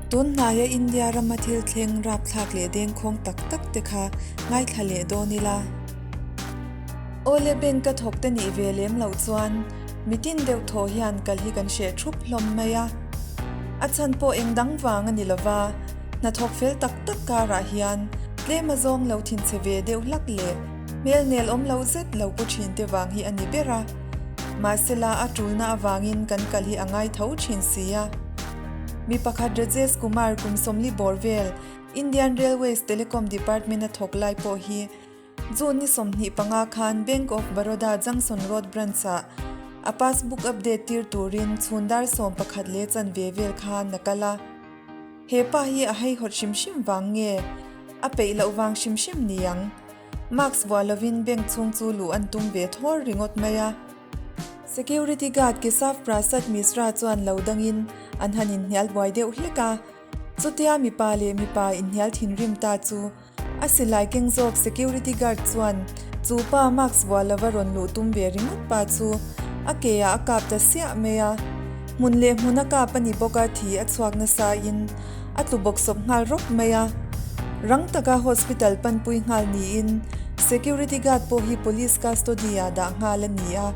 Tun hnaia India rama thil thleng rapthlak leh dengkhawng tak tak te kha ngaithla leh dawn ila. Awle bank ka thawk te nih ve lem loh chuan mitin deuh thaw hian kal hi kan hreh thup hlawm mai a. A chhan pawh eng dang vang a ni lova, hnathawk fel tak tak karah hian tlem a zawng lo thinchhe ve deuh hlak leh hmel nel awm lo zet lo pu thin te vang hi a ni ber a. Mahsela a tulna avangin kan kal hi a ngai tho thin si a. Mi pakhat Rajesh Kumar kum 40 bawr vel Indian Railways Telecom Department a thawk lai pawh hi June ni 25 khan Bank of Baroda Junction Road Branch ah a passbook update tir turin chhun dar 11 leh chanve vel khan a kal a. He pa hi a haihawt hrim hrim vang nge? A peih loh vang hrim hrim ni ang. Mask vuah lovin bank chhung chu luh an tum ve thawr ringawt mai a. Security guard Keshav Prasad Mishra chuan lo dangin an han inhnial buai deuh hlek a. Chutia mipa leh mipa inhnial thinrim ta chu a silai keng zawk security guard chuan chu pa mask vuah lova rawn luh tum ve ringawt pa chu a ke ah a kap ta siah mai a. Hmun leh hmun a kap a ni bawk a thi a chhuak nasa in a tlu bawk sawp nghal rawp mai a. Rang taka hospital panpui nghal niin security guard pawh hi police custody ah dah nghal a ni a.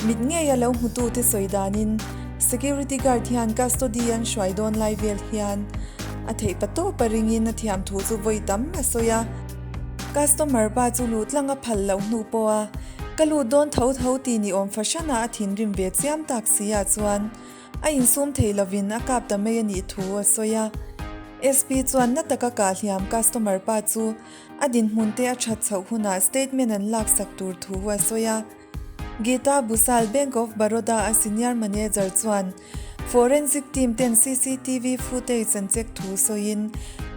Mit ngei a lo hmutute sawi danin security guard hian custody an hruai dawn lai vel hian a theih pa tawp a ringin a thiam thu chu vawi tam a sawi a. Customer pa chu luh tlang a phal loh hnu pawh a ka lut dawn tho tho tih ni awm fahran a a thinrim ve chiam tak si ah chuan a insum thei lovin a kap ta mai a nih thu a sawi a. SP chuan na taka kah hliam customer pa chu a dinhmun te a that chhoh hunah statement an laksak tur thu a sawi a. Geeta Bhusal Bank of Baroda a senior manager chuan forensic team ten CCTV footage an check thu sawiin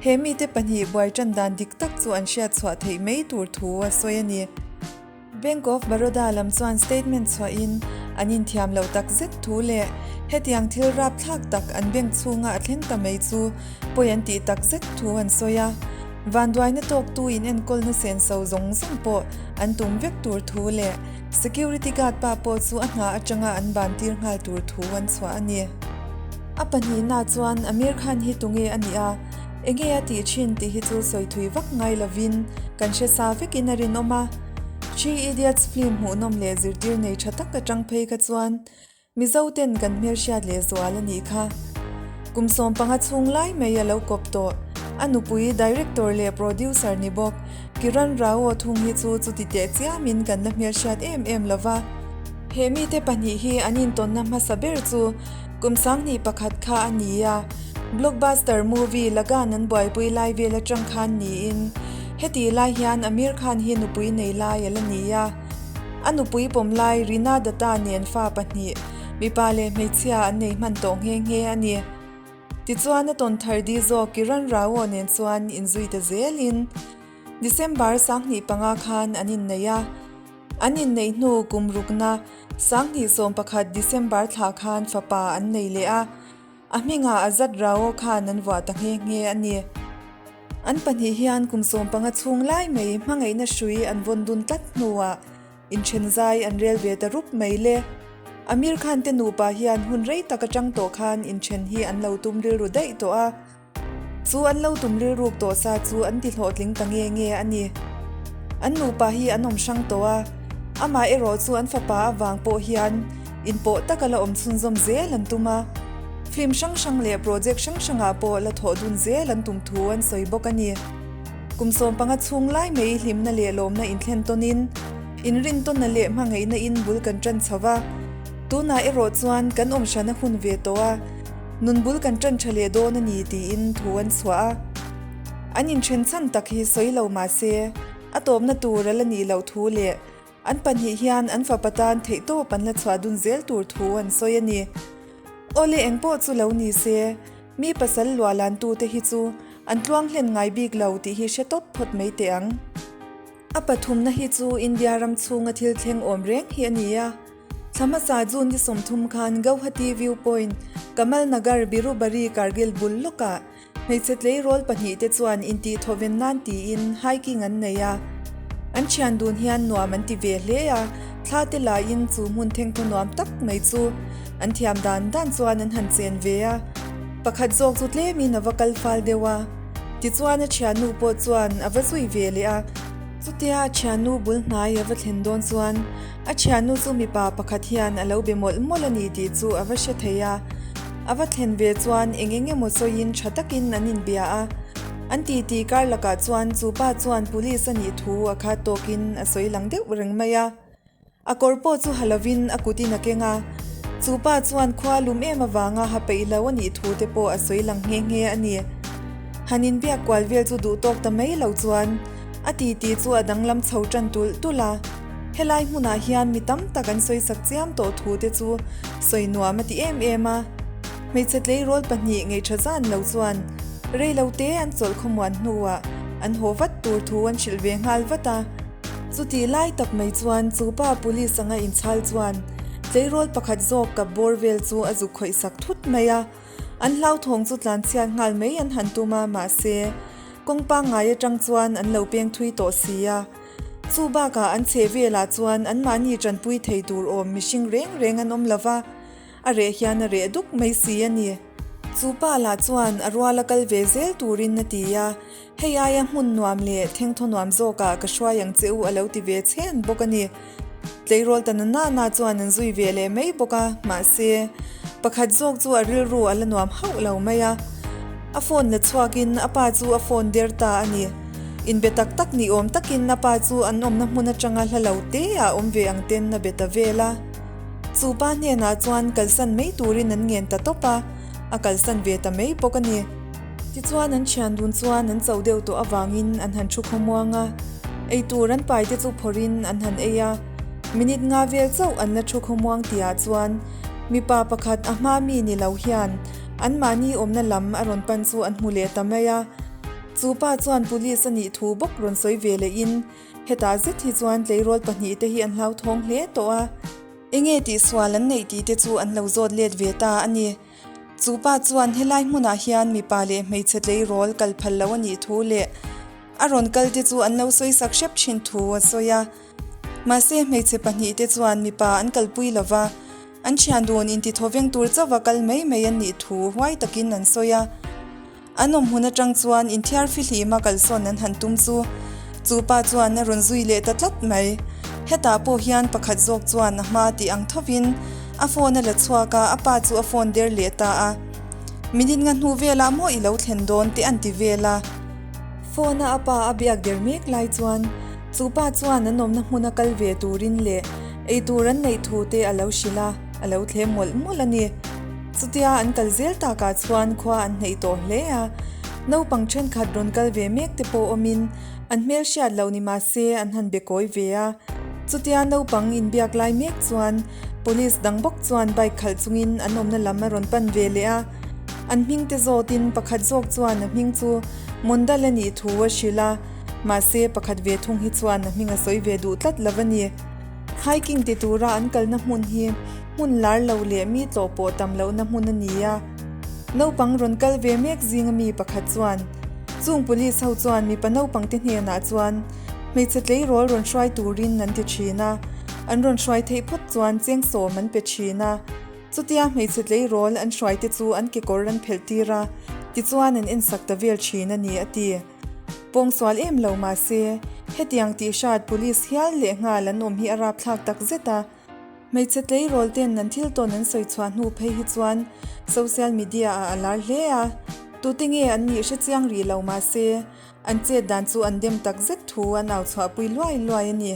he mite pahnih buai tan dan dik tak chu an hriat chhuah theih mai tur thu a sawi a ni. Bank of Baroda lam chuan statement chhuahin an inthiam loh tak zet thu leh hetiang thil rapthlak tak an bank chhunga a thleng ta mai chu pawi an tih tak zet thu an sawi a. Vanduaina tawktu in enkawlna senso zawng zawng pawh an tum vek tur thu leh security guard pa pawh chu a hna atanga an ban tir nghal tur thu an chhuah a ni. A pahnihna chuan Amir Khan hi tunge a nih a, enge a tih thin tih hi chu sawi thui vak ngai lovin kan hre sa vekin a rinawm a. Three Idiots film hmuhnawm leh zirtir nei tha tak atang phei kha chuan Mizo ten kan hmelhriat leh zual a nih kha. Kum 15 chhung lai mai a lo kawp tawh. A nupui director leh producer ni bawk Kiran Rao thung hi chu chuti teh chiamin kan la hmelhriat em em lo va. He mite pahnih hi an intawnna hmasa ber chu kum 2001 kha a ni a, blockbuster movie Lagaan an buaipui lai vel atang khan niin heti lai hian Aamir Khan hi nupui nei lai a la ni a. A nupui pawm lai Rina Datta nen fa pahnih, mipa leh hmeichhia an nei hman tawh nghe nghe a ni. Tichuan a tawn thar di zawk Kiran Rao nen chuan inzui ta zelin December 2005 khan an innei a. An inneih hnu kum rukna 2011 December thla khan fapa an nei leh a. A hmingah Azad Rao khan an vuah ta nghe nghe a ni. An pahnih hian kum 15 chhung lai mai hmangaihna hrui an vawn dun tlat hnuah inthen zai an rel ve ta rup mai le. Amir Khan te nupa hian hun rei tak atang tawh khan inthen hi an lo tum rilru daih tawh a. Chu an lo tum rilruk tawh sa chu an ti hlawhtling ta nge nge a ni. An nupa hi an awm hrang tawh a, amah erawh chu an fapa avang pawh hian inpawh taka la awm chhunzawm zel an tum a. Film hrang hrang leh project hrang hrangah pawh la thawh dun zel an tum thu an sawi bawk a ni. Kum 15 chhung lai mai hlimna leh lawmna inthlen tawnin, inrintawnna leh hmangaihna in bul kan tan chho va. Tunah erawh chuan kan awm hrana hun ve tawh a. Nun bul kan tan tha leh dawn a ni tiin thu an chhuah a. An inthen chhan tak hi sawi lo mah se, a tawpna tur a la nih loh thu leh an pahnih hian an fapa tan theihtawp an la chhuah dun zel tur thu an sawi a ni. Awle eng pawh chu lo ni se, mi pasal luah lan tute hi chu an tluang hlen ngai bik lo tih hi hre tawp phawt mai teh ang. A pathumna hi chu India ram chhunga thil thleng awm reng hi a ni a. Thla hmasa June ni 30 khan Gauhati View Point, Kamal Nagar, Birubari, Kargil bul lawkah hmeichhe tleirawl pahnih te chuan intih thawven nan tiin hiking an nei a. An thian dun hian nuam an ti ve hle a, thla te laiin chu hmun thengthaw nuam tak mai chu an thiam dan dan chuan an han chen ve a. Pakhat zawk chu tlemin a va kal fal deuh a, tichuan a thiannu pawh chuan a va zui ve leh a. Chutia a thiannu bul hnai a va thlen dawn chuan a thiannu chu mipa pakhat hian a lo be mawlh mawlh a ni tih chu a va hre thei a. A va thlen ve chuan eng eng emaw sawiin tha takin an inbia a. An titi kar lakah chuan chu pa chuan police a nih thu a khat tawkin a sawi lang deuh reng mai a. A kawr pawh chu ha lovin a kutin a keng a, chu pa chuan khua lum em avanga ha peih lo a nih thu te pawh a sawi lang nghe nghe a ni. Han inbiak kual vel chu duh tawk ta mai lo chuan a titi chu a danglam chho tan tulh tulh a, helai hmunah hian mi tam tak an sawisak chiam tawh thu te chu sawi nuam a ti em em a. Hmeichhe tleirawl pahnih ngeihtha zan lo chuan rei lo te an chawlh khawmuan hnuah an haw vat tur thu an hrilh ve nghal vat a. Chutih lai tak mai chuan chu pa police anga inchhal chuan tleirawl pakhat zawk kap bawr vel chu a zuk khawih sak thut mai a. An hlauthawng chu tlanchhiat nghal mai an han tum a, mahse, kawng pangngai atang chuan an lo peng thui tawh si a. Chu bakah an chheh velah chuan anmahni tanpui thei tur awm mihring reng reng an awm lova, a reh hian a reh duk mai si a ni. Chu pa lah chuan a ruala kal ve zel turin a ti a, Hei aia hmun nuam leh thengthaw nuam zawkah ka hruai ang che u a lo ti ve chhen bawk a ni. Tleirawl ta na na chuan an zui ve leh mai bawk a, mahse, pakhat zawk chu a rilru a la nuam hauh lo mai a. A phone la chhuakin a pa chu a phone der ta a ni. Inbe tak tak ni awm takin a pa chu an awmna hmun atanga hla lo te ah awm ve ang ten a be ta vel a. Chu pa hnenah chuan kalsan mai turin an ngen ta tawp a, a kalsan ve ta mai bawk a ni. Tichuan an thian dun chuan an cho deuh tawh avangin an han thu khawmuang a, eitur an pai te chu phawrhin an han ei a. Minute nga vel chauh an la thu khawmuang tihah chuan mipa pakhat a hma mi ni lo hian anmahni awmna lam a rawn pan chu an hmu leh ta mai a. Chu pa chuan police a nih thu bawk rawn sawi ve lehin hetah zet hi chuan tleirawl pahnihte hi an hlauthawng hle tawh a. Enge tihsual an neih tih te chu an lo zawt let ve ta a ni. Chu pa chuan helai hmunah hian mipa leh hmeichhe tleirawl kal phal lo a nih thu leh a rawn kal te chu an lo sawi sak hrep thin thu a sawi a. Mahse hmeichhe pahnihte chuan mipa an kalpui lo va, an thian dun intithawveng tur chauha kal mai mai an nih thu huai takin an sawi a. An awm hun atang chuan inthiar fihlima kalsawn an han tum chu chu pa chuan a rawn zui leh ta tlat mai. Hetah pawh hian pakhat zawk chuan a hma tih ang thovin a phone a la chhuak a, a pa chu a phone der leh ta a. Minute nga hnu velah maw i lo thlen dawn te an ti vel a. Phone a a pa a biak der mek lai chuan chu pa chuan an awmna hmuna kal ve turin leh eitur an neih thu te a lo hrilh a, a lo thlem mawlh mawlh a ni. Chutia an kal zel takah chuan khua an hneih tawh hle a, naupang thenkhat rawn kal ve mek te pawh awmin an hmel hriat loh ni mah se an han be kawi ve a. Chutia naupang inbiak lai mek chuan police dang bawk chuan bike khalh chungin an awmna lam a rawn pan ve leh a. An hming te zawtin pakhat zawk chuan a hming chu Mondal a nih thu a hrilh a, mahse pakhat ve thung hi chuan a hming a sawi ve duh tlat lo a ni. Hiking ti tura an kalna hmun hi hmun lar lo leh mi tlawh pawh tam lohna hmun a ni a. Naupang rawn kal ve mek zinga mi pakhat chuan chung police ho chuan mipa naupang te hnenah chuan hmeichhe tleirawl rawn hruai turin an ti thin a, an rawn hruai theih phawt chuan chengsawm an pe thin a. Chutia hmeichhe tleirawl an hruai te chu an kekawr an phelh tir a, tichuan an ensak ta vel thin a ni a ti. Pawngsual em lo mahse, hetiang tih hrat police hial leh nghal an awm hi a rapthlak tak zet a. Hmeichhe tleirawl ten an thil tawn an sawi chhuah hnu phei hi chuan social media ah a lar hle a, tute nge an nih hre chiang rih lo mahse, an chet dan chu an dem tak zet thu an au chhuahpui luai luai a ni.